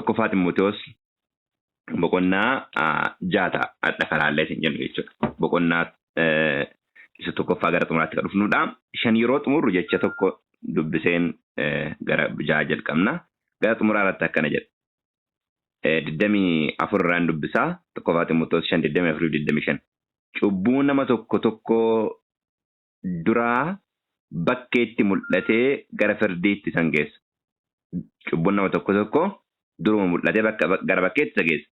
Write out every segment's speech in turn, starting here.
Tokkoffaa Ximootewoos boqonnaa 6 ta'a hadha karaallee isin jennu jechuudha. Boqonnaa isa tokkoffaa gara xumuraatti kan dhufnudha. 5 yeroo xumurru jecha tokko dubbiseen gara 6 jalqabna. Gara xumuraa irratti akkana jedha. 24 irraan dubbisaa, Tokkoffaa Ximootewoos 5 24 25. Cubbuu nama tokko tokko duraa bakkeetti mul'atee gara firdiitti isaan geessa. Cubbuun nama tokko tokko duruma mul'atee bakka gara bakkeetti isa geessa.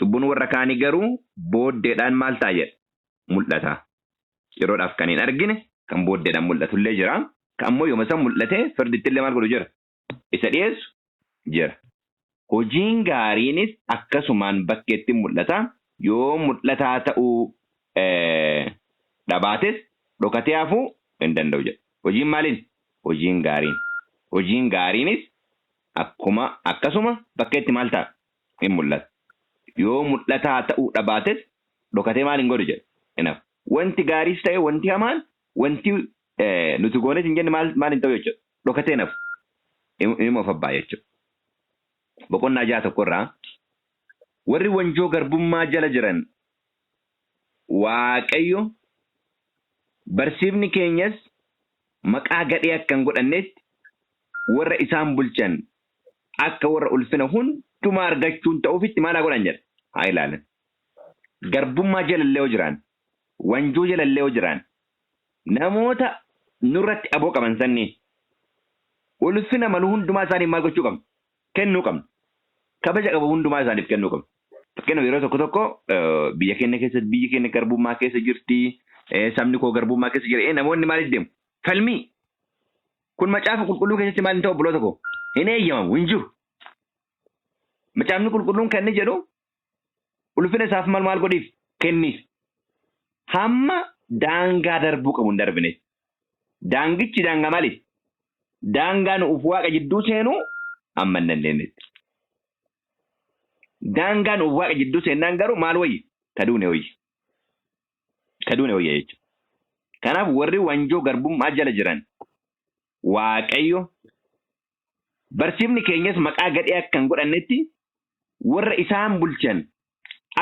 Cubbuun warra kaanii garuu booddeedhaan maal ta'a jedha? Mul'ata. Yeroodhaaf kan hin argine kan booddeedhaan mul'atullee jira. Kan ammoo yooma san mul'atee firdittillee maal godhu jira? Isa dhiyeessu jira. Hojiin gaariinis akkasumaan bakkeetti mul'ata. Yoo mul'ataa ta'uu dhabaates dhokatee hafuu hin danda'u jedha. Hojiin maaliin? Hojiin gaariin. Hojiin gaariinis akkuma akkasuma bakkeetti maal ta'a? Hin mul'ata. Yoo mul'ataa ta'uu dhabaates dhokatee maal hin godhu jedha? Hin hafu. Wanti gaariis ta'e wanti hamaan, wanti nuti goones hin jenne maal maal hin ta'u jechuudha. Dhokatee hin hafu. Inuma of abbaa jechuudha. Boqonnaa 6 tokkorraa, warri wanjoo garbummaa jala jiran Waaqayyo barsiifni keenyas maqaa gadhee akka hin godhannetti warra isaan bulchan akka warra ulfina hundumaa argachuun ta'uufitti maal haa godhan jedha? Haa ilaalan. Garbummaa jala illee yoo jiraan, wanjoo jala illee yoo jiraan, namoota nurratti aboo qaban sanniin ulfina malu hundumaa isaaniif maal gochuu qabna? Kennuu qabna. Kabaja qabu hundumaa isaaniif kennuu qabna. Fakkeenyaaf, yeroo tokko tokko biyya keenya keessatti, biyyi keenya garbummaa keessa jirti, sabni koo garbummaa keessa jira. Namoonni maaliif deemu? Falmii. Kun Macaafa Qulqulluu keessatti maal hin ta'u, obboloota koo? Hin eeyyamamu, hin jiru. Macaafni Qulqulluun kan inni jedhu, ulfina isaaf maal maal godhiif? Kenniif. Hamma daangaa darbuu qabu hin darbine. Daangichi daangaa maaliif? Daangaa nuuf Waaqa jidduu seenuu amma hin dandeenyetti. Daangaa nuuf Waaqa jidduu seennaan garuu maal wayya? Ka duune wayya. Ka duune wayya jechuudha. Kanaaf warri wanjoo garbummaa jala jiran Waaqayyo barsiifni keenyas maqaa gadhee akka hin godhannetti warra isaan bulchan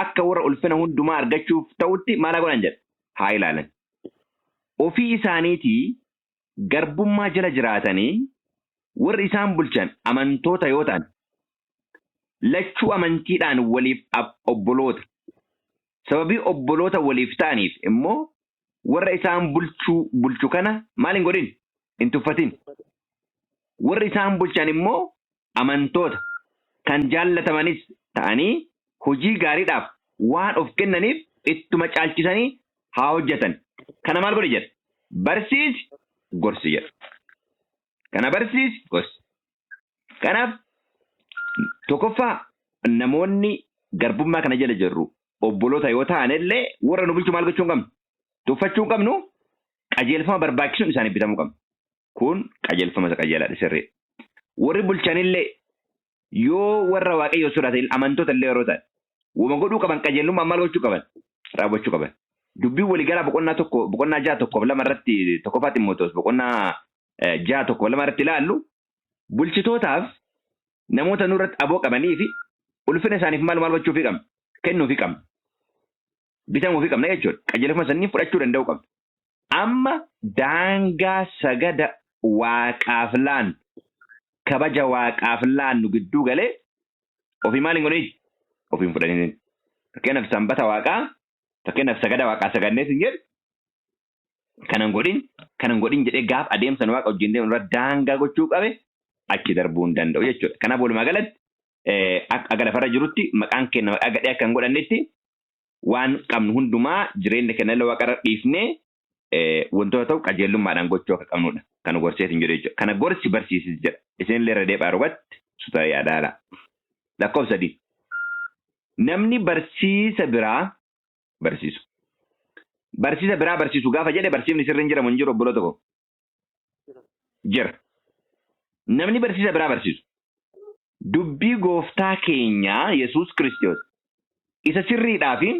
akka warra ulfina hundumaa argachuuf ta'utti maal haa godhan jedha? Haa ilaalan. Ofii isaaniitii garbummaa jala jiraatanii warri isaan bulchan amantoota yoo ta'an, lachuu amantiidhaan waliif obboloota. Sababii obboloota waliif ta'aniif immoo warra isaan bulchu kana maal hin godhin? Hin tuffatin. Warri isaan bulchan immoo amantoota kan jaallatamanis ta'anii hojii gaariidhaaf waan of kennaniif ittuma caalchisanii haa hojjetan. Kana maal godhi jedha? Barsiisi, gorsi jedha. Kana barsiisi, gorsi. Kanaaf tokkoffaa, namoonni garbummaa kana jala jirru obboloota yoo ta'an illee warra nu bulchu maal gochuu hin qabnu? Tuffachuu hin qabnu, qajeelfama barbaachisuun isaaniif bitamuu qabna. Kun qajeelfama isa qajeelaadha, sirrii. Warri bulchanillee yoo warra Waaqayyo sodaatan amantoota illee yeroo ta'an, wama godhuu qaban qajeelummaan maal gochuu qaban? Raawwachuu qaban. Dubbiin waliigalaa boqonnaa 1, boqonnaa 6 1 2 irratti, Tokkoffaa Ximootoos boqonnaa 6 1 2 irratti ilaallu, bulchitootaaf, namoota nurratti aboo qabanii fi ulfina isaaniif maal maal gochuufii qabna? Kennuufii qabna. Bitamuufii qabna jechuudha. Qajeelfama sanii fudhachuu danda'uu qabna. Amma daangaa sagada Waaqaaf laannu, kabaja Waaqaaf laannu gidduu galee ofii maal hin godhin? Ofii hin fudhatin. Fakkeenyaaf sanbata Waaqaa, fakkeenyaaf sagada Waaqaa sagadnees hin jedhu, kanan godhin, kanan godhin jedhee gaaf adeemsan Waaqa wajjin deemu irra daangaa gochuu qabe achi darbuu hin danda'u jechuudha. Kanaaf walumaa galatti akka lafarra jirutti maqaan keenya maqaa gadhee akka hin godhannetti waan qabnu hundumaa, jireenya keenya illee Waaqarra dhiifnee, wantoota ta'u qajeelummaadhaan gochuu akka qabnudha. Kana gorseet hin jedhu jechuudha. Kana gorsi, barsiisis jedha. Isin illee irra deebi'aa rubatti suta yaadaala. Lakkoofsa 3. Namni barsiisa biraa barsiisu. Barsiisa biraa barsiisu gaafa jedhe, barsiifni sirriin jiramu hin jiru, obboloota koo? Jira. Namni barsiisa biraa barsiisu dubbii gooftaa keenyaa Yesuus Kiristoos isa sirriidhaa fi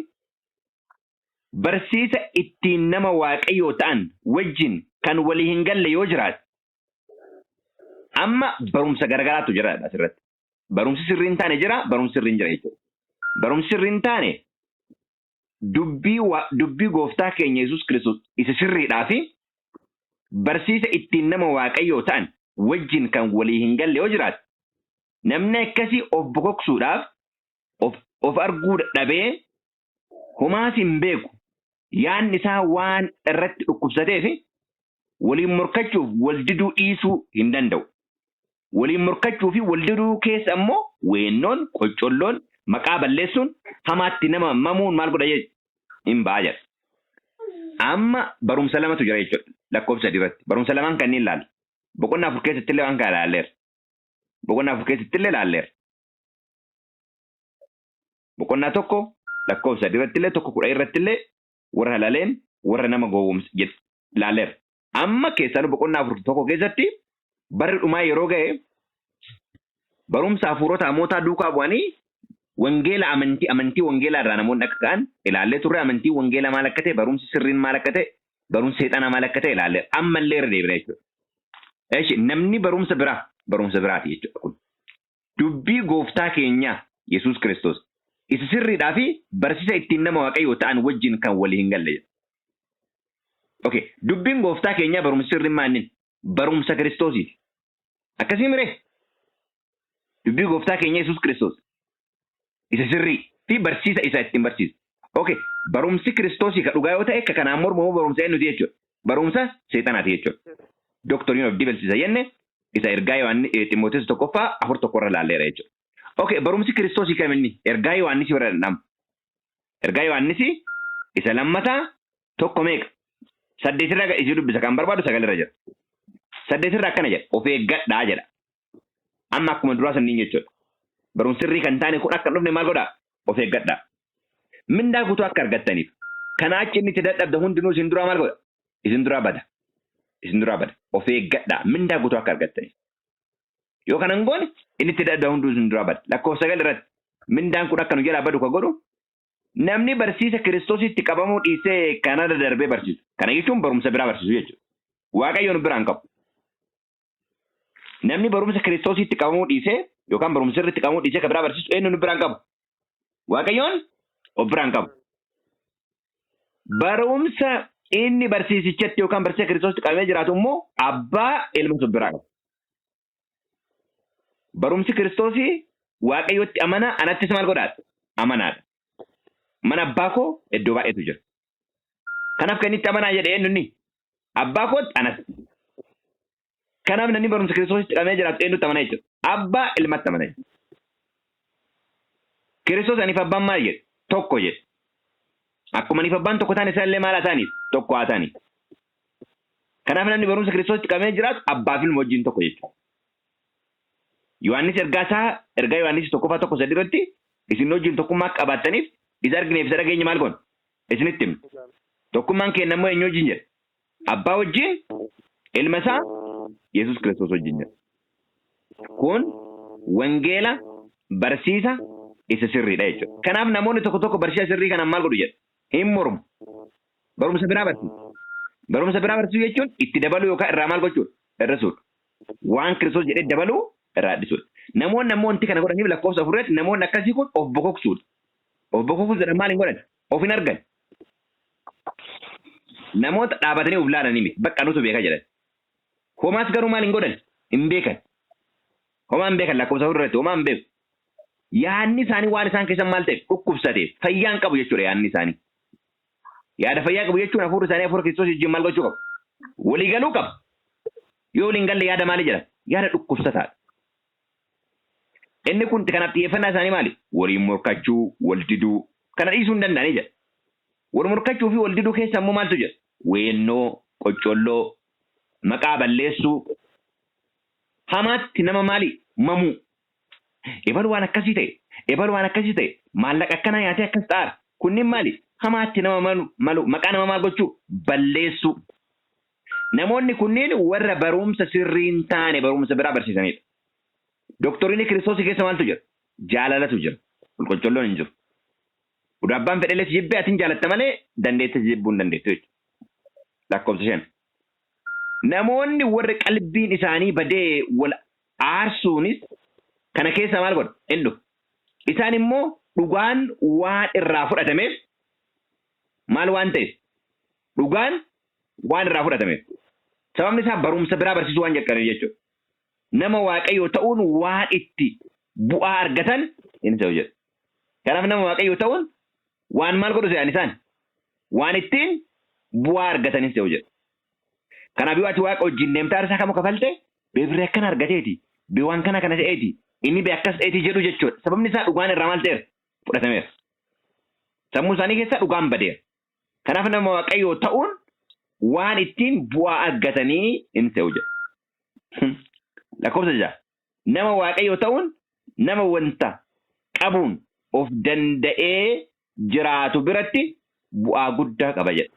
barsiisa ittiin nama Waaqayyoo ta'an wajjin kan walii hin galle yoo jiraate, amma barumsa garagaraatu jira asirratti. Barumsi sirrii hin taane jira, barumsi sirriin jira jechuudha. Barumsi sirrii hin taane dubbii gooftaa keenya Yesuus Kiristoos isa sirriidhaa fi barsiisa ittiin nama Waaqayyoo ta'an wajjin kan walii hin galle yoo jiraate, namni akkasii of bokoksuudhaaf of arguu dadhabee homaas hin beeku, yaadni isaa waan irratti dhukkubsateef waliin morkachuuf wal diduu dhiisuu hin danda'u. Waliin morkachuu fi wal diduu keessa immoo weennoon, qoccolloon, maqaa balleessuun, hamaatti nama mamuun maal godha jechuudha? Hin ba'a jedha. Amma barumsa lamatu jira jechuudha lakkoofsa 3 irratti. Barumsa lamaan kanneen ilaalla. Boqonnaa 4 keessatti illee waan kana ilaalleerra. Boqonnaa 4 keessatti illee ilaalleerra. Boqonnaa 1 lakkoofsa 3 irratti illee 1 10 irratti illee warra halaleen warra nama gowwoomsa jedhu ilaalleerra. Amma keessaanuu boqonnaa 4 1 keessatti barri dhumaa yeroo ga'e barumsa hafuurota hamootaa duukaa bu'anii wangeela amantii wangeelaa irraa namoonni akka ka'an ilaallee turre. Amantii wangeelaa maal akka ta'e, barumsi sirriin maal akka ta'e, barumsi seexanaa maal akka ta'e ilaallee ammallee irra deebina jechuudha. Eshi, namni barumsa biraa barumsa biraati jechuudha kun. Dubbii gooftaa keenyaa Yesuus Kiristoos isa sirriidhaa fi barsiisa ittiin nama Waaqayyoo ta'an wajjin kan walii hin galle jedha. Okay, dubbiin gooftaa keenyaa barumsi sirriin maal inni? Barumsa Kiristoosiiti. Akkasii miree? Dubbii gooftaa keenya Yesuus Kiristoos isa sirrii fi barsiisa isa ittiin barsiisu. Okay, barumsi Kiristoosii ka dhugaa yoo ta'e, ka kanaan mormu barumsa eenyuti jechuudha? Barumsa seexanaati jechuudha. Doctrine of Devils isa jenne isa ergaa Yohaannis Ximootees tokkoffaa 4 1 irra ilaalleera jechuudha. Okay, barumsi Kiristoosii kam inni? Ergaa Yohaannisii bira dhaqnama. Ergaa Yohaannisii isa lammataa 1 meeqa? 8 irra isii dubbisa, kan barbaadu 9 irra jira. 8 irra akkana jedha. Of eeggadhaa jedha. Amma akkuma duraa sanniin jechuudha. Barumsi sirrii kan taane kun akka hin dhufne maal godhaa? Of eeggadhaa. Mindaa guutuu akka argattaniif. Kana achi inni itti dadhabda hundinuu isin duraa maal godha? Isin duraa bada. Isin duraa bada. Of eeggadhaa. Mindaa guutuu akka argattaniif. Yoo kana hin goone, inni itti dadhabda hunduu isin duraa bada. Lakkoofsa 9 irratti mindaan kun akka nu jalaa badu ka godhu namni barsiisa Kiristoositti qabamuu dhiisee kanarra darbee barsiisu. Kana jechuun barumsa biraa barsiisu jechuudha. Waaqayyo nu biraan qabu. Namni barumsa Kiristoositti qabamuu dhiisee yookaan barumsa sirriitti qabamuu dhiisee kan biraa barsiisu eenyu nu biraan qabu? Waaqayyoon of biraan qabu. Barumsa inni barsiisichatti yookaan barsiisa Kiristoositti qabamee jiraatu immoo abbaa ilma sun biraa qaba. Barumsi Kiristoosii Waaqayyotti amanaa, anattis maal godhaadha? Amanaadha. Mana abbaa koo iddoo baay'eetu jira. Kanaaf kan inni itti amanaa jedhe eenyu inni? Abbaa kootti, anatti. Kanaaf namni barumsa Kiristoositti qabamee jiraatu eenyutti amana jechuudha? Abbaa ilmatti amana jechuudha. Kiristoos aniif abbaan maal jedhe? Tokko jedhe. Akkuma aniif abbaan tokko ta'an, isaan illee maal haa ta'aniif? Tokko haa ta'aniif. Kanaaf namni barumsa Kiristoositti qabamee jiraatu abbaa fi ilma wajjin tokko jechuudha. Yohaannis ergaa isaa, ergaa Yohaannis tokkoffaa 1:3 irratti, isin wajjin tokkummaa akka qabaattaniif isa argineef isa dhageenye maal goona? Isinitti himna. Tokkummaan keenya immoo eenyu wajjin jedha? Abbaa wajjin, ilma isaa Yesuus Kiristoos wajjin jedha. Kun wangeela barsiisa isa sirriidha jechuudha. Kanaaf namoonni tokko tokko barsiisa sirrii kanaan maal godhu jedha? Hin mormu. Barumsa biraa barsiisu. Barumsa biraa barsiisuu jechuun itti dabaluu yookaan irraa maal gochuudha? Hir'isuudha. Waan Kiristoos jedhee dabaluu, irraa hir'isuudha. Namoonni ammoo wanti kana godhaniif, lakkoofsa 4 irratti, namoonni akkasii kun of bokoksuudha. Of bokoksuu jedhan maal hin godhan? Of hin argan. Namoota dhaabatanii of laalanii miti. Bakka nutu beeka jedhan. Homaas garuu maal hin godhan? Hin beekan. Homaa hin beekan, lakkoofsa 4 irratti homaa hin beeku. Yaadni isaanii waan isaan keessan maal ta'e? Dhukkubsateef fayyaa hin qabu jechuudha yaadni isaanii. Yaada fayyaa qabu jechuun hafuurri isaanii hafuura Kiristoos wajjin maal gochuu qabu? Walii galuu qaba. Yoo waliin galle yaada maalii jedhama? Yaada dhukkubsataadha. Inni kun kanaaf xiyyeeffannaa isaanii maali? Waliin morkachuu, wal diduu. Kana dhiisuu hin danda'anii jedha. Wal morkachuu fi wal diduu keessa immoo maaltu jira? Weennoo, qoccolloo, maqaa balleessuu, hamaatti nama maali? Mamuu. Ebalu waan akkasii ta'e, ebalu waan akkasii ta'e, maallaqa akkanaa nyaatee akkas ta'aara. Kunniin maali? Hamaatti nama malu, malu, maqaa nama maal gochuu? Balleessuu. Namoonni kunniin warra barumsa sirrii hin taane barumsa biraa barsiisanidha. Doctrine Kiristoosii keessa maaltu jira? Jaalalatu jira. Qulqulcolloon hin jiru. Utuu abbaan fedhellee si jibbee atin jaalatta malee dandeettee si jibbuu hin dandeettu jechuudha. Lakkoofsa 5. Namoonni warri qalbiin isaanii badee wal aarsuunis Kana keessaa maal godha? Hin dhufa. Isaan immoo dhugaan waan irraa fudhatameef maal waan ta'eef? Dhugaan waan irraa fudhatameef. Sababni isaa barumsa biraa barsiisuu waan jalqabeef jechuudha. Nama Waaqayyoo ta'uun waan itti bu'aa argatan hin ta'u jedha. Kanaaf nama Waaqayyoo ta'uun waan maal godhu se'an isaan? Waan ittiin bu'aa argatan hin se'u jedha. Kanaaf yoo ati Waaqa wajjin deemtee aarsaa kamuu kafalte, bee birrii akkana argateeti, bee waan kana kana ta'eeti, inni bee akkas ta'eeti jedhu jechuudha. Sababni isaa dhugaan irraa maal ta'eera? Fudhatameera. Sammuu isaanii keessaa dhugaan badeera. Kanaaf nama Waaqayyoo ta'uun waan ittiin bu'aa argatanii hin se'u jedha. Lakkoofsa 6. Nama Waaqayyoo ta'uun nama wanta qabuun of danda'ee jiraatu biratti bu'aa guddaa qaba jedha.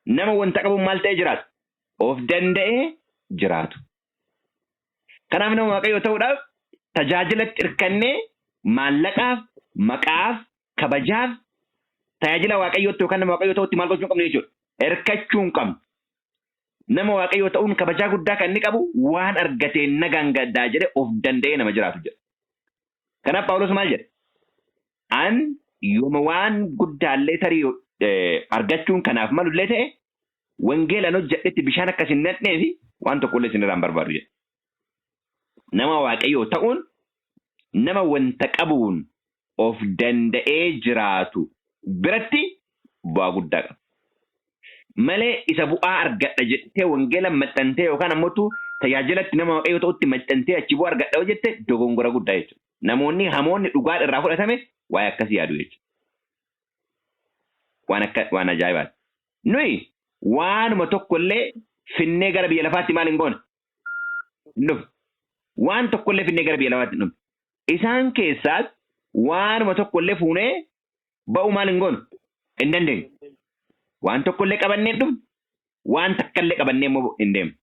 Nama wanta qabuun maal ta'ee jiraatu? Of danda'ee jiraatu. Kanaaf nama Waaqayyoo ta'uudhaaf tajaajilatti hirkannee maallaqaaf, maqaaf, kabajaaf tajaajila Waaqayyootti yookaan nama Waaqayyoo ta'utti maal gochuu hin qabnu jechuudha. Hirkachuu hin qabnu. Nama Waaqayyoo ta'uun kabajaa guddaa kan inni qabu waan argateen nagaan gaddaa jedhe of danda'ee nama jiraatu jedha. Kanaaf Phaawulos maal jedhe? An yooma waan guddaallee tarii argachuun kanaaf malullee ta'e wangeelan hojjedhetti bishaan akka isin naqnee fi waan tokkollee isin irraa hin barbaadu jedhe. Nama Waaqayyoo ta'uun nama wanta qabuun of danda'ee jiraatu biratti bu'aa guddaa qaba. Malee isa bu'aa argadha jettee wangeela maxxantee yookaan ammoo tajaajilatti nama Waaqayyoo ta'utti maxxantee achi bu'aa argadha yoo jette dogongora guddaa jechuudha. Namoonni hamoonni dhugaan irraa fudhatame waa'ee akkasii yaadu jechuudha. Waan akka waan ajaa'ibaati. Nuyi waanuma tokko illee finnee gara biyya lafaatti maal hin goone? Hin dhufne. Waan tokko illee finnee gara biyya lafaatti hin dhufne. Isaan keessaas waanuma tokko illee fuunee ba'uu maal hin goonu? Hin dandeenyu. Waan tokko illee qabannee hin dhufne, waan takka illee qabannee immoo hin deemnu.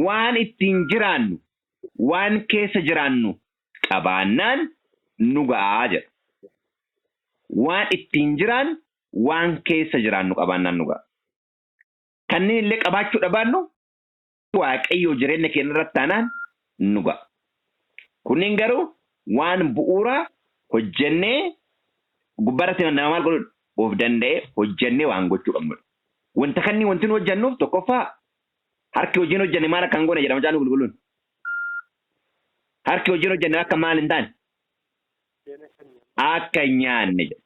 Waan ittiin jiraannu, waan keessa jiraannu qabaannaan nu ga'aa jedha. Waan ittiin jiraannu, waan keessa jiraannu qabaannaan nu ga'a. Kanneen illee qabaachuu dhabaannu Waaqayyoo jireenya keenya irratti taanaan nu ga'a. Kunniin garuu waan bu'uuraa hojjennee gubbaarratti nama maal godhudha? Of danda'ee hojjennee waan gochuu qabnudha. Wanta kanneen wanti nu hojjennuuf tokkoffaa harki hojiin hojjenne maal akka hin goone jedha Macaafni Qulqulluun. Harki hojiin hojjenne akka maal hin taane? Akka hin nyaanne jedha.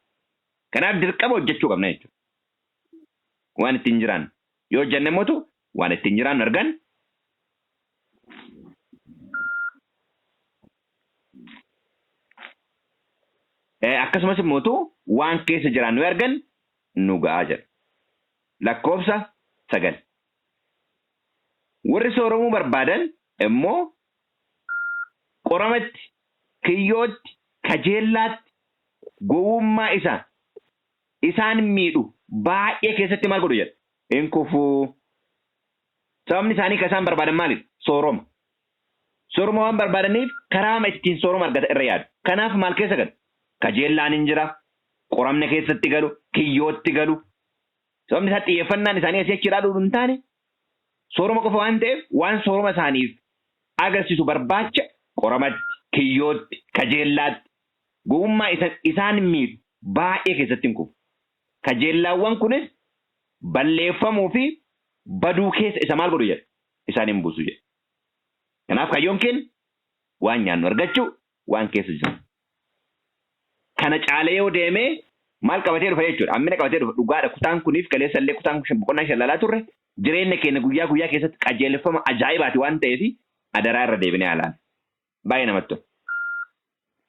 Kanaaf dirqama hojjechuu qabna jechuudha. Waan ittiin jiraannu. Yoo hojjenne immoo waan ittiin jiraannu argan. Akkasumas immoo waan keessa jiraannu yoo argan nu ga'a jedha. Lakkoofsa 9. Warri sooromuu barbaadan immoo qoramatti, kiyyootti, kajeellaatti, gowwummaa isa isaan miidhu baay'ee keessatti maal godhu jedha? Hin kufu. Sababni isaanii kan isaan barbaadan maalidha? Sooroma. Sooroma waan barbaadaniif karaama ittiin sooroma argatan irra yaadu. Kanaaf maal keessa galu? Kajeellaan hin jira, qoramna keessatti galu, kiyyootti galu. Sababni isaa xiyyeeffannaan isaanii asii achi ilaaluu hin taane sooroma qofa waan ta'eef waan sooroma isaaniif agarsiisu barbaacha qoramatti, kiyyootti, kajeellaatti, gowwummaa isaan miidhu baay'ee keessatti hin kufu. Kajeellaawwan kunis balleeffamuu fi baduu keessa isa maal godhu jedha? Isaan hin buusu jedha. Kanaaf kaayyoon keenya waan nyaannu argachuu, waan keessa jiru. Kana caalee yoo deemee maal qabatee dhufa jechuudha? Hammina qabatee dhufa. Dhugaadha kutaan kuniif kaleessa illee kutaan boqonnaa 5 ilaalaa turre jireenya keenya guyyaa guyyaa keessatti qajeelfama ajaa'ibaati waan ta'eef adaraa irra deebinee haa ilaallu. Baay'ee namatti tola.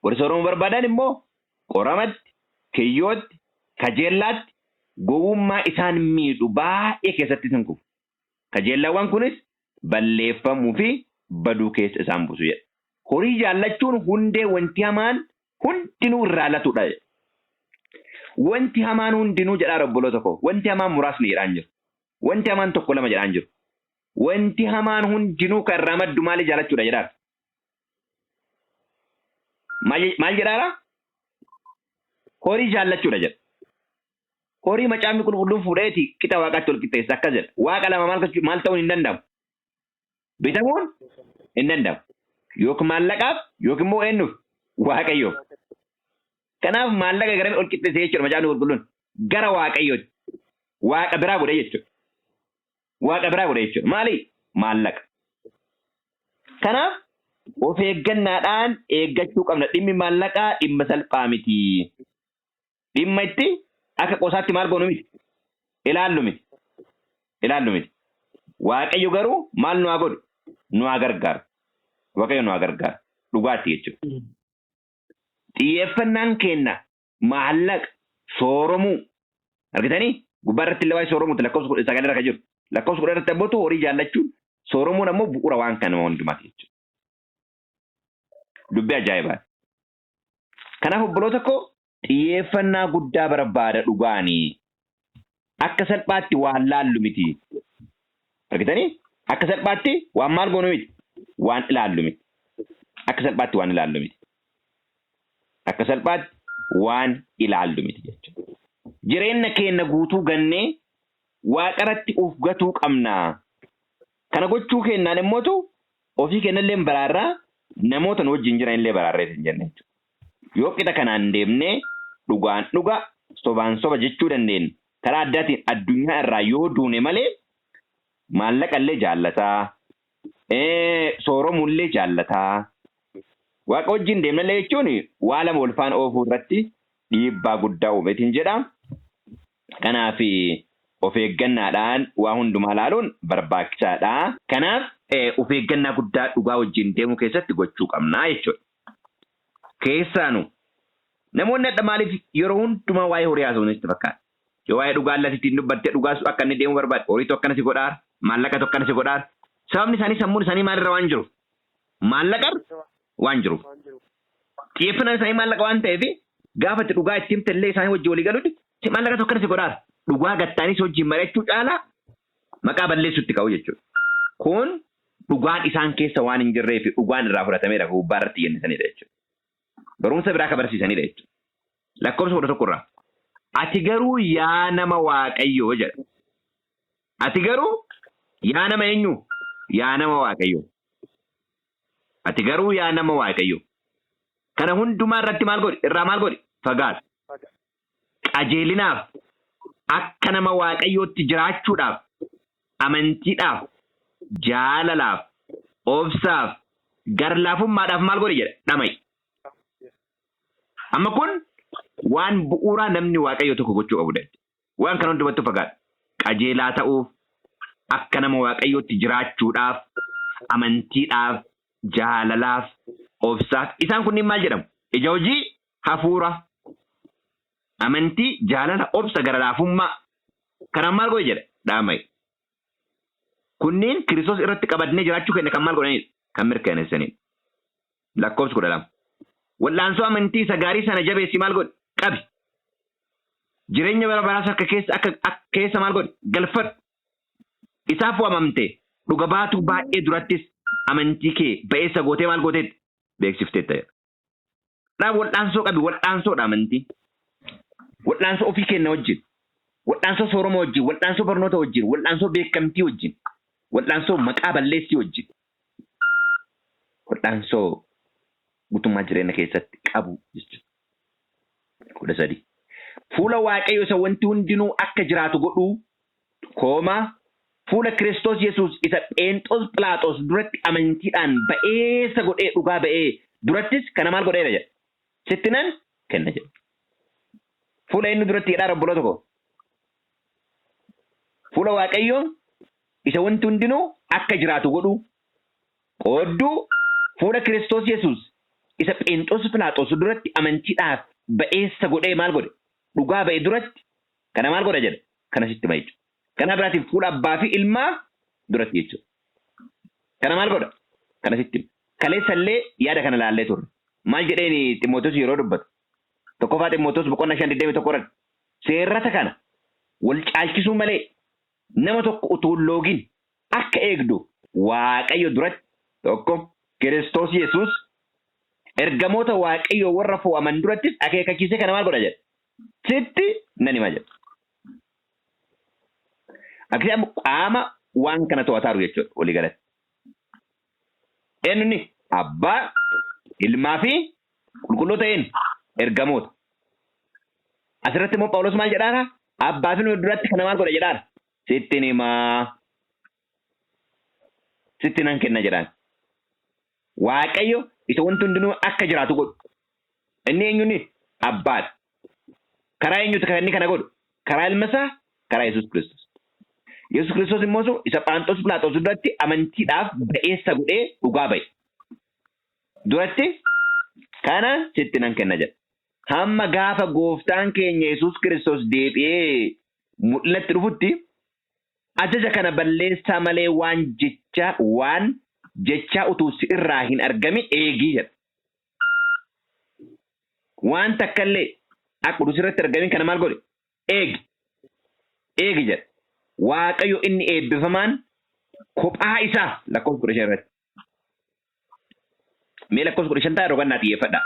Warri sooromuu barbaadan immoo qoramatti, kiyyootti, kajeellaatti, gowwummaa isaan miidhu baay'ee keessattis hin kufu. Kajeellaawwan kunis balleeffamuu fi baduu keessa isaan buusu jedha. Horii jaallachuun hundee wanti hamaan hundinuu irraa latudha jedha. Wanti hamaan hundinuu jedhaa obboloota koo. Wanti hamaan muraasni jedhaan jiru. Wanti hamaan tokko lama jedhaan jiru. Wanti hamaan hundinuu kan irraa maddu maalii jaalachuudha jedhaara? Maal jedhaara? Horii jaallachuudha jedha. Horii Macaafni Qulqulluun fuudheeti qixa Waaqaatti ol qixxeessa akkas jedha. Waaqa lama maal gochuu maal ta'uun hin danda'amu? Bitamuun hin danda'amu. Yookiin maallaqaaf yookiin immoo eenyuuf? Waaqayyoof. Kanaaf maallaqa garami ol qixxeesse jechuudha macaafni qulqulluun. Gara Waaqayyootti. Waaqa biraa godhe jechuudha. Waaqa biraa godhe jechuudha. Maali? Maallaqa. Kanaaf of eeggannaadhaan eeggachuu qabna. Dhimmi maallaqaa dhimma salphaa miti. Dhimma itti akka qosaatti maal goonu miti. Ilaallu miti. Ilaallu miti. Waaqayyo garuu maal nu haa godhu? Nu haa gargaaru. Waaqayyo nu haa gargaaru. Dhugaatti jechuudha. Xiyyeeffannaan keenna maallaqa, sooromuu. Argitanii? Gubbaa irratti illee waa'ee sooromuuti lakkoofsa 19 irra kan jiru. Lakkoofsa 10 irratti ammoo horii jaallachuun sooromuun ammoo bu'uura waan kana hundumaati jechuudha. Dubbii ajaa'ibaati. Kanaaf obboloota koo xiyyeeffannaa guddaa barbaada dhugaanii. Akka salphaatti waan laallu miti. Argitanii? Akka salphaatti waan maal goonu miti? Waan ilaallu miti. Akka salphaatti waan ilaallu miti. Akka salphaatti waan ilaallu miti jechuudha. Jireenya keenya guutuu gannee waaqarratti of gatuu qabna. Kana gochuu keenyaan immootu ofii keenyallee baraarraa namoota nu wajjin jiran illee baraarree hin jenne jechuudha. Yoo qixa kanaan deemnee dhugaan dhuga sobaan soba jechuu dandeenya. Karaa addaatiin addunyaa irraa yoo duune malee maallaqa illee jaallataa, sooromuu illee jaallataa. Waaqa wajjin deemnallee jechuun waa lama wal faana oofuu irratti dhiibbaa guddaa uumeetiin jedha. Kanaaf of eeggannaadhaan waa hundumaa ilaaluun barbaachisaadha. Kanaaf of eeggannaa guddaa dhugaa wajjin deemuu keessatti gochuu qabna jechuudha. Keessaanu namoonni adda maaliif yeroo hundumaa waa'ee horii haasa'u sitti fakkaata? Yoo waa'ee dhugaa lafti ittiin dubbattee dhugaas akka inni deemuu barbaade horiitu akkana si godhaara, maallaqatu akkana si godhaara. Sababni isaanii sammuun isaanii maalirra waan jiruuf? Maallaqarra waan jiruuf. Xiyyeeffannaan isaanii maallaqa waan ta'eef gaafa itti dhugaa itti himte illee isaanii wajjin walii galuutti maallaqatu akkana si godhaara. Dhugaa gattaanis wajjin mari'achuu caalaa maqaa balleessuutti ka'u jechuudha. Kun dhugaan isaan keessa waan hin jirree fi dhugaan irraa fudhatameera gubbaa irratti jennisanidha jechuudha. Barumsa biraa ka barsiisanidha jechuudha. Lakkoofsa 11 irraa. Ati garuu yaa nama Waaqayyoo jedha. Ati garuu yaa nama eenyu? Yaa nama Waaqayyoo. Ati garuu yaa nama Waaqayyoo. Kana hundumaa irratti maal godhi? Irraa maal godhi? Fagaadhu. Qajeelinaaf, akka nama Waaqayyootti jiraachuudhaaf, amantiidhaaf, jaalalaaf, obsaaf, garlaafummaadhaaf maal godhi jedha? Dhama'i. Amma kun waan bu'uuraa namni Waaqayyoo tokko gochuu qabudha. Waan kana hundumattuu fagaadhu. Qajeelaa ta'uuf, akka nama Waaqayyootti jiraachuudhaaf, amantiidhaaf, jaalalaaf, obsaaf. Isaan kunniin maal jedhamu? Ija hojii hafuura. Amantii, jaalala, obsa, garalaafummaa. Kanaan maal godhe jedha? Dhaama'i. Kunniin Kiristoos irratti qabannee jiraachuu keenya kan maal godhanidha? Kan mirkaneessanidha. Lakkoofsa 12. Wal'aansoo amantii isa gaarii sana jabeessi maal godhi? Qabi. Jireenya bara baraas akka keessa akka keessa maal godhi? Galfadhu. Isaaf waamamte dhuga baatuu baay'ee durattis amantii kee ba'eessa gootee maal gooteetti? Beeksifteetta jedha. Kanaaf wal'aansoo qabi, wal'aansoodha amantii. Wal'aansoo ofii keenya wajjin, wal'aansoo sooroma wajjin, wal'aansoo barnoota wajjin, wal'aansoo beekamtii wajjin, wal'aansoo maqaa balleessii wajjin, wal'aansoo guutummaa jireenya keessatti qabu jechuudha. 13. Fuula Waaqayyo isa wanti hundinuu akka jiraatu godhuu koomaa fuula Kiristoos Yesuus isa Pheenxoos Philaaxoos duratti amantiidhaan ba'eessa godhee dhugaa ba'ee durattis kana maal godheera jedha. Sitti nan kenna jedha. Fuula eenyu duratti jedhaa obboloota koo? Fuula Waaqayyoo isa wanti hundinuu akka jiraatu godhuu qoodduu fuula Kiristoos Yesuus isa Pheenxoos Philaaxoos duratti amantiidhaaf ba'eessa godhee maal godhe? Dhugaa ba'e duratti kana maal godha jedha? Kana sitti hima jechuudha. Kana biraatiin fuula abbaa fi ilmaa duratti jechuudha. Kana maal godha? Kana sitti hima. Kaleessa illee yaada kana laallee turre. Maal jedheen Ximootos yeroo dubbatu? Tokkoffaa Ximootos boqonnaa 5 21 irratti seerrata kana wal caalchisuu malee nama tokko utuu hin loogin akka eegdu Waaqayyo duratti tokko Kiristoos Yesuus ergamoota Waaqayyoo warra fo'aman durattis akeekkachiisee kana maal godha jedha? Sitti nan hima jedha. Akkasii amma qaama waan kana to'ataaru jechuudha walii galatti. Eenyunni? Abbaa, Ilmaa fi qulqulloota een ergamoota. Asirratti immoo Phaawulos maal jedhaara? Abbaa fi ilma duratti kana maal godha jedhaara? Sittin himaa. Sitti nan kenna jedhaan. Waaqayyo isa wanti hundinuu akka jiraatu godhu. Inni eenyuuni? Abbaadha. Karaa eenyuuti kan inni kana godhu? Karaa ilma isaa, karaa Yesuus Kiristoos. Yesuus Kiristoos immoo sun isa Phaanxoos Philaaxoos duratti amantiidhaaf ba'eessa godhee dhugaa ba'e. Duratti kana sitti nan kenna jedha. Hamma gaafa gooftaan keenya Yesuus Kiristoos deebi'ee mul'inatti dhufutti ajaja kana balleessaa malee waan jecha waan jechaa utuu si irraa hin argamin eegii jedha. Waan takka illee akka utuu sirratti argamin kana maal godhe? Eegi. Eegi jedha. Waaqayyo inni eebbifamaan kophaa isaa lakkoofsa 15 irratti. Mee lakkoofsa 15 ta'a yeroo gannaa xiyyeeffadha.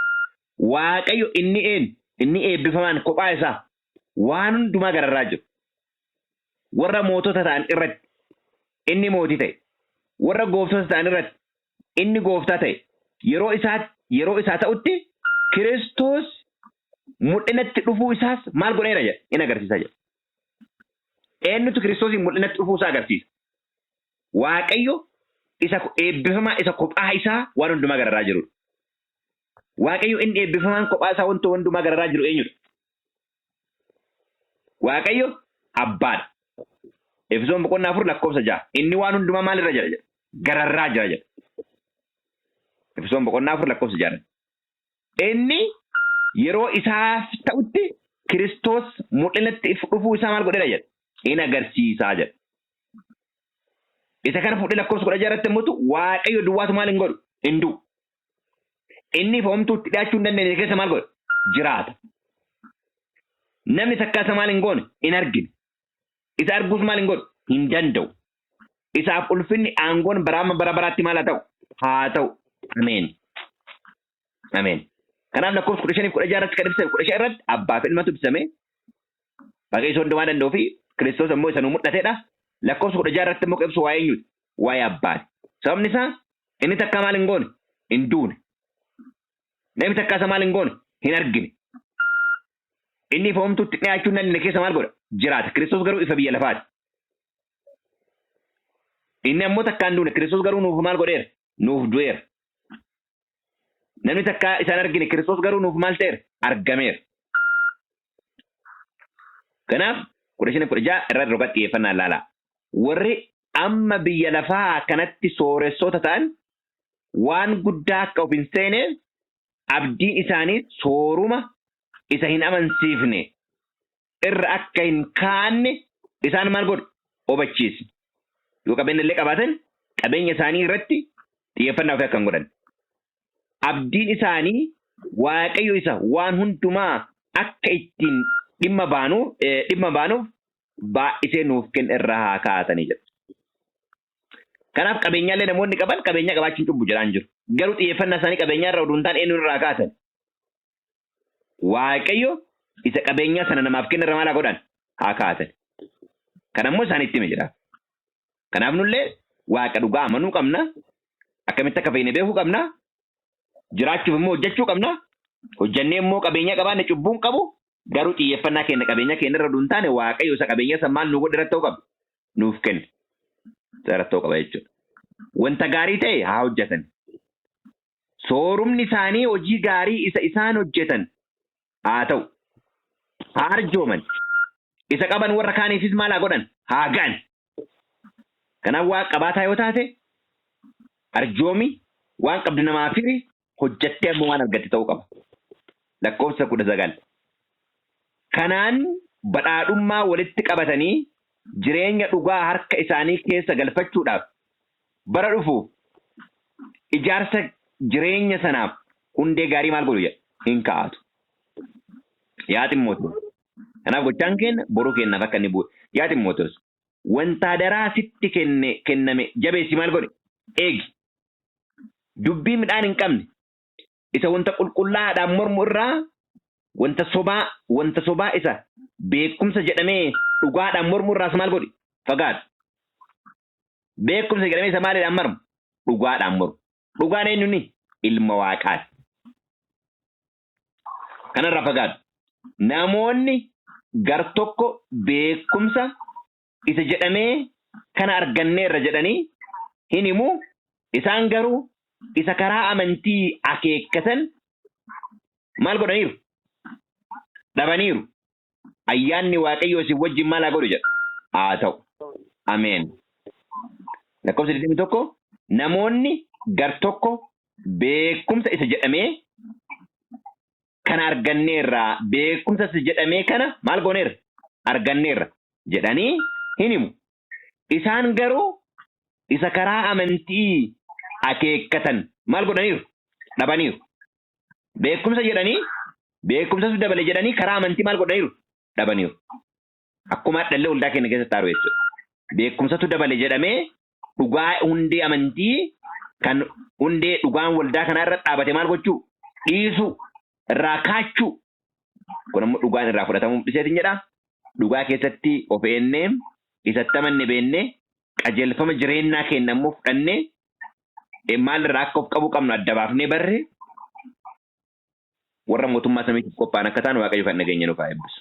Waaqayyo inni een inni eebbifamaan kophaa isaa waan hundumaa gararraa jiru. Warra mootota ta'an irratti inni mootii ta'e. Warra gooftota ta'an irratti inni gooftaa ta'e. Yeroo isaa yeroo isaa ta'utti Kiristoos mul'inatti dhufuu isaas maal godheera jedha in agarsiisa jedha. Eenyutu Kiristoosiin mul'inatti dhufuu isaa agarsiisa? Waaqayyo isa eebbifamaa isa kophaa isaa waan hundumaa gararraa jirudha. Waaqayyo inni eebbifamaan kophaa isaa wanta hundumaa gararraa jiru eenyudha? Waaqayyo abbaadha. Efesoon boqonnaa 4 lakkoofsa 6. Inni waan hundumaa maalirra jira jedha? Gararraa jira jedha. Efesoon boqonnaa 4 lakkoofsa 6. Inni yeroo isaaf ta'utti Kiristoos mul'inatti dhufuu isaa maal godheera jedha? In agarsiisaa jedha. Isa kana fuudhee lakkoofsa 16 irratti immoo Waaqayyo duwwaatu maal hin godhu? Hin du'u. Inni ifa homtuu itti dhiyaachuu hin dandeenye keessa maal godha? Jiraata. Namni takkaa isa maal hin goone? Hin argine. Isa arguus maal hin godhu? Hin danda'u. Isaaf ulfinni aangoon bara amma bara baraatti maal haa ta'u? Haa ta'u. Ameen. Ameen. Kanaaf lakkoofsa 15 fi 16 irratti kan ibsame 15 irratti abbaa fi ilmatu ibsame. Waaqayyo isa hundumaa danda'uu fi Kiristoos immoo isa nu mul'atedha. Lakkoofsa 16 irratti immoo kan ibsu waa'ee eenyuti? Waa'ee abbaati. Sababni isaa inni takkaa maal hin goone? Hin duune. Namni takkaa isa maal hin goone? Hin argine. Inni ifa homtuutti dhiyaachuu hin dandeenye keessa maal godha? Jiraata. Kiristoos garuu ifa biyya lafaati. Inni ammoo takkaa hin duune. Kiristoos garuu nuuf maal godheera? Nuuf du'eera. Namni takkaa isaan argine Kiristoos garuu nuuf maal ta'eera? Argameera. Kanaaf 15 16 irra roga xiyyeeffannaa ilaalaa. Warri amma biyya lafaa kanatti sooressoota ta'an waan guddaa akka of hin seeneef abdiin isaanii sooruma isa hin amansiifne irra akka hin kaanne isaan maal godhu? Hubachiisi. Yoo qabeenya illee qabaatan qabeenya isaanii irratti xiyyeeffannaa ofii akka hin godhanne. Abdiin isaanii Waaqayyo isa waan hundumaa akka ittiin dhimma baanuuf dhimma baanuuf baay'isee nuuf kenne irraa haa kaa'atanii jedha. Kanaaf qabeenyaallee namoonni qaban qabeenyaa qabaachuun cubbu jedhaan jiru. Garuu xiyyeeffannaa isaanii qabeenyaa irra oduu hin taane eenyuun irraa kaatan? Waaqayyo isa qabeenyaa sana namaaf kenne irra maal haa godhan? Haa kaa'atan. Kana immoo isaanitti hime jedha. Kanaaf nullee Waaqa dhugaa amanuu qabna. Akkamitti akka fayyine beekuu qabna. Jiraachuuf immoo hojjechuu qabna. Hojjennee immoo qabeenya qabaanne cubbuun qabu. Garuu xiyyeeffannaa keenya qabeenya keenya irra oduu hin taane Waaqayyo isa qabeenya san maal nu godhe irratti ta'uu qaba? Nuuf kenne. Isa irratti ta'uu qaba jechuudha. Wanta gaarii ta'e haa hojjetan. Soorumni isaanii hojii gaarii isa isaan hojjetan haa ta'u. Haa arjooman. Isa qaban warra kaaniifis maal haa godhan? Haa ga'an. Kanaaf waan qabaataa yoo taate arjoomi, waan qabdu namaaf hiri, hojjattee ammoo waan argatte ta'uu qaba. Lakkoofsa 19. Kanaan badhaadhummaa walitti qabatanii jireenya dhugaa harka isaanii keessa galfachuudhaaf bara dhufuuf ijaarsa jireenya sanaaf hundee gaarii maal godhu jedha? Hin kaa'atu. Yaa Ximootewoos, kanaaf gochaan keenya boruu keenyaaf akka inni bu'u. Yaa Ximootewoos, wanta hadaraa sitti kenne kenname jabeessi maal godhi? Eegi. Dubbii midhaan hin qabne isa wanta qulqullaa'aadhaan mormu irraa wanta sobaa wanta sobaa isa beekumsa jedhamee dhugaadhaan mormu irraas maal godhi? Fagaadhu. Beekumsa jedhamee isa maaliidhaan mormu? Dhugaadhaan mormu. Dhugaan eenyuni? Ilma Waaqaati. Kanarraa fagaadhu. Namoonni gar tokko beekumsa isa jedhamee kana arganneerra jedhanii hin himu. Isaan garuu isa karaa amantii akeekkatan maal godhaniiru? Dhabaniiru. Ayyaanni Waaqayyoo isin wajjin maal haa godhu jedha? Haa ta'u. Ameen. Lakkoofsa 21, namoonni gar tokko beekumsa isa jedhamee kana arganneerra, beekumsa isa jedhamee kana maal gooneerra? Arganneerra jedhanii hin himu. Isaan garuu isa karaa amantii akeekkatan maal godhaniiru? Dhabaniiru. Beekumsa jedhanii, beekumsatu dabale jedhanii karaa amantii maal godhaniiru? Dhabaniiru. Akkuma hadhallee waldaa keenya keessatti taaru jechuudha. Beekumsatu dabale jedhamee dhugaa hundee amantii kan hundee dhugaan waldaa kanaa irra dhaabate maal gochuu? Dhiisuu, irraa kaachuu. Kun ammoo dhugaan irraa fudhatamuu dhiseetiin jedha. Dhugaa keessatti of eennee, isatti amanne beennee, qajeelfama jireenyaa keenya ammoo fudhannee maal irraa akka of qabuu qabnu adda baafnee barre warra mootummaa samiitiif qophaa'an akka ta'an Waaqayyo kan nageenya nuuf haa eebbisu.